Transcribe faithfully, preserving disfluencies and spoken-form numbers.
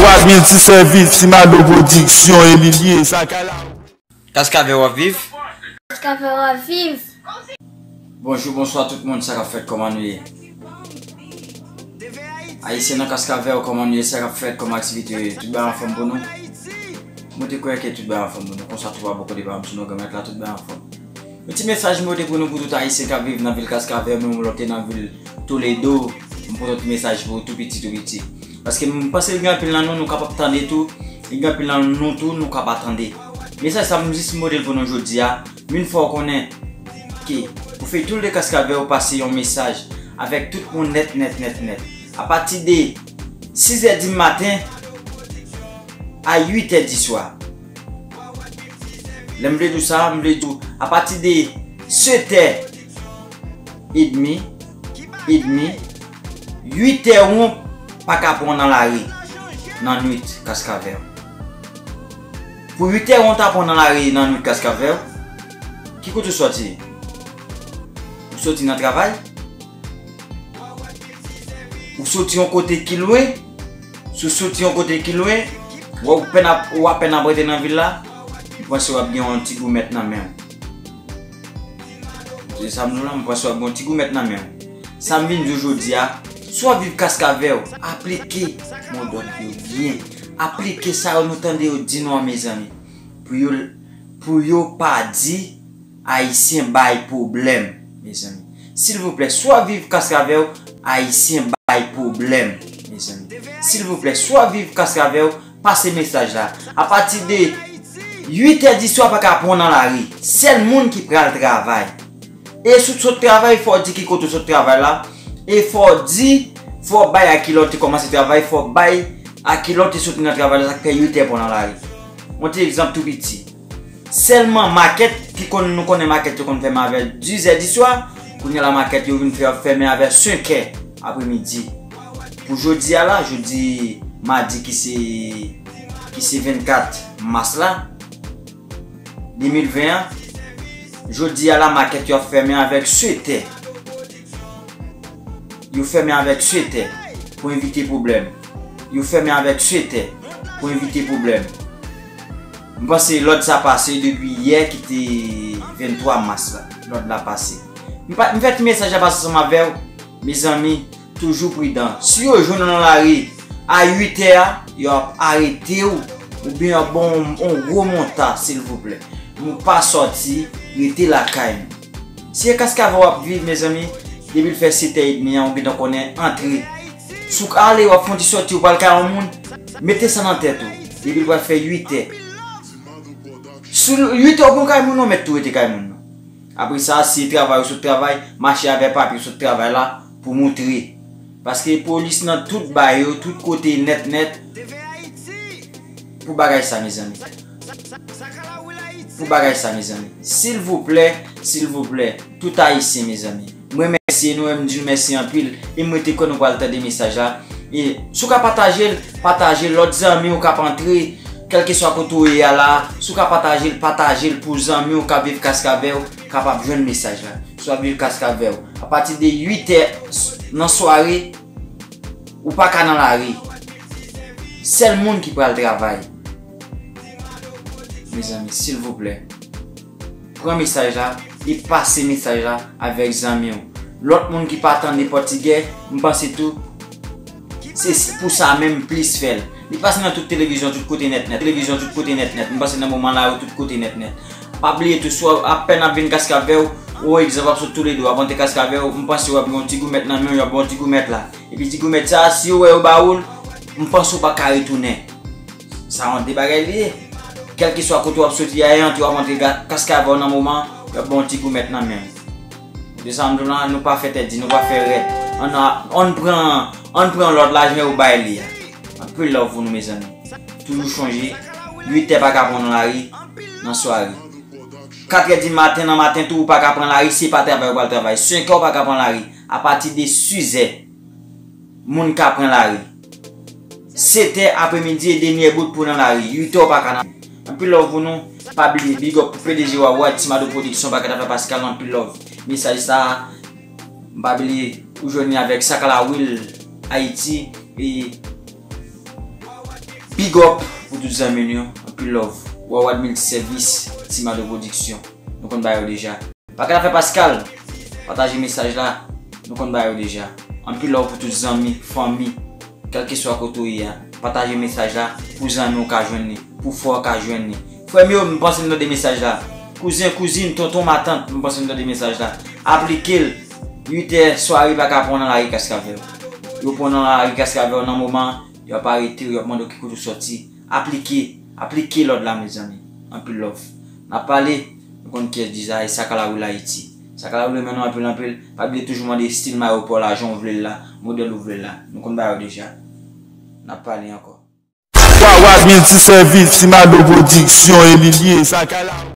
Paj miltisèvis, Simado Pwodiksyon, Emilien, sa ka la. Kaskavè w ap viv? Kaskavè w ap viv? Bonjou, bonswa tout moun, sa k ap fèt, kòman nou ye? Ayisyen nan Kaskavè, kòman nou ye, sa k ap fèt, kòman aktivite yo ye? Tout bagay anfòm pou nou? Mwen te kwè ke tout bagay anfòm pou nou, konsa tou pa bò kote pa m sou non granmèt la, tout bagay anfòm. Yon ti mesaj m pote pou nou, pou tout Ayisyen k ap viv nan vil Kaskavè, menm lè w te nan vil Toledo, m pote yon ti mesaj pou ou tou piti, tou piti. Paske m panse gen anpil nan nou, nou kapab tande tou, e gen anpil nan nou tou, nou ka pa tande. Mesaj sa m jis pote l pou nou jodi a, m vin fè w konnen ke pou Feytoul de Kaskavè w pase yon mesaj avèk tout moun nèt, nèt, nèt, nèt. Apati de sizè di maten a uitè di swa. Lè m vle di w sa, m vle di w apati de setè edmi, edmi, uitè ou pa ka pran nan lari nan nwit Kaskavè. Pou uitè ou ta pran nan lari nan nwit Kaskavè, ki kote w sòti? Ou sòti nan travay? Ou sòti yon kote ki lwen? Si w sòti yon kote ki lwen, w apèn ap, w apèn ap rantre nan vil la, m panse w ap gen yon ti goumèt nan men w. Se sa m di w la, m panse w ap gen yon ti goumèt nan men w. Sa m vin di w jodi a, si w ap viv Kaskavè w, aplike modòd yo byen. Aplike sa yo nou tande yo di nou an, mezanmi. Pou yo, pou yo pa di Ayisyen bay pwoblèm, mezanmi. Silvouplè, si w ap viv Kaskavè w, Ayisyen bay pwoblèm, mezanmi. Silvouplè, si w ap viv Kaskavè w, pase mesaj la. Apati de uitè di swa pa ka pran nan lari. Sèl moun ki pral travay. E si w sot travay, fò w di ki kote w sot travay la. E fò w di, fò w bay a kilè w te kòmanse travay, fò w bay a kilè w te soti nan travay la, sa k fè uitè pran nan lari. Yon ti egzanp tou piti. Sèlman makèt ki konn, nou konnen makèt yo konn fèmen avè dizè di swa, kounye a la makèt yo vin fè ap fèmen avè senkè apremidi. Pou jodi a la, jodi madi ki se, ki se vennkat mas la, de mil ven an, jodi a la makèt yo ap fèmen avèk setè. Yo fèmen avèk setè pou evite pwoblèm. Yo fèmen avèk setè pou evite pwoblèm. M panse lòd sa pase depi yè ki te venntwa mas la. Lòd la pase. M pa, m fè ti mesaj la pase ansanm avè w, mezanmi, toujou pridan. Si yo jwenn ou nan lari a uitè a, yo ap arete w, oubyen yo ap ba w yon, yon gwo monta, silvouplè. Nou pa sòti, rete lakay nou. Si e Kaskavè w ap viv, mezanmi, depi l fè setè edmi an, ou gentan konnen antre. Si w ale, w ap fè yon ti sòti, ou pral kay yon moun, mete sa nan tèt ou. Depi l pral fè uitè. Si uitè ou pran kay moun nan, ou mèt tou rete kay moun nan. Apre sa, si e travay ou sot travay, mache avè papye ou sot travay la pou moutre. Paske polis nan tout bay yo, tout kote nèt nèt. Pou bagay sa, mezanmi. Pou bagay sa, mezanmi. Silvouplè, silvouplè, tout Ayisyen, mezanmi. M remèsye nou, e m di nou mèsi anpil. E m rete kwè nou pral tande mesaj la. E si w ka pataje l, pataje l. Lòt zanmi w k ap antre, kèlkeswa kote w ye a la, si w ka pataje l, pataje l pou zanmi w k ap viv Kaskavè w kapab jwenn mesaj la. Si w ap viv Kaskavè w, apati de uitè nan sware, ou pa ka nan lari. Sèl moun ki pral travay. Mezanmi, silvouplè, pran mesaj la e pase mesaj la avèk zanmi w. Lòt moun ki pa tande pòtigè, m panse tou, se pou sa menm plis fè l. Li pase nan tout televizyon, tout kote nèt nèt. Televizyon, tout kote nèt nèt. M panse nan moman la yo, tout kote nèt nèt. Pa bliye tou, si w apèn ap vin Kaskavè w, ou egzanp ap sot Toledo, ap antre Kaskavè w, m panse w ap gen yon ti goumèt nan men w, y ap ba w ti goumèt la. Epi ti goumèt sa, si yo wè yo ba ou l, m panse w pa ka retounen. Sa yon de bagay li ye. Kèlkeswa kote w ap soti a, e antre w ap antre Kaskavè w nan moman, y ap ba w yon ti goumèt nan men w. De sa m di w la, nou pa fè tèt di, nou pa fè rèd. Ann, ann pran, ann pran lòd la jan yo bay li a. Anpil love pou nou, mezanmi. Toujou chonje, uitè pa ka pran nan lari, nan sware. Katrè di maten, nan maten tou, ou pa ka pran lari, si e pa travay ou pral travay. Senkè ou pa ka pran lari. Apati de sizè, moun ka pran lari. Setè apremidi e dènyè bout pou nan lari. Uitè ou pa ka nan. Anpil love pou nou. Pa bliye, big up pou P D G Wawa, Ti Mado Pwodiksyon, Paket Afè Pascal, anpil love. Mesaj sa, m pa bliye, ou jwenn li avèk Sakala Will Haiti e Big up pou tout zanmi nou yo. Anpil love. Wawad Milti Sèvis, Timado Production. Nou konn ba yo deja. Paket afè Pascal. Pataje mesaj la. Nou konn ba yo deja. Anpil love pou tout zanmi, fanmi. Kèlkeswa kote w ye a. Pataje mesaj la pou zanmi w ka jwenn li. Pou frè w ka jwenn li. Frè m yo, m panse n tande mesaj la. Kouzen, kouzin, tonton, matant, m panse n tande mesaj la. Aplike l. Uit è sware pa ka pran w nan lari Kaskavè. Yo pran w nan lari Kaskavè nan moman an. Y ap arete w, y ap mande w ki kote w sòti. Aplike, aplike lòd la, mezanmi. Anpil love. N ap pale, nou konn kiyès Dizay, Sakalawoul Ayiti. Sakalawoul renmen nou anpil, anpil. Pa bliye toujou mande estil mayo pa w la, jan w vle l la, modèl ou vle l la. Nou konn ba yo deja. N ap pale ankò. Wawad Milti Sèvis, Timado Production, Emilien, Sakalawoul.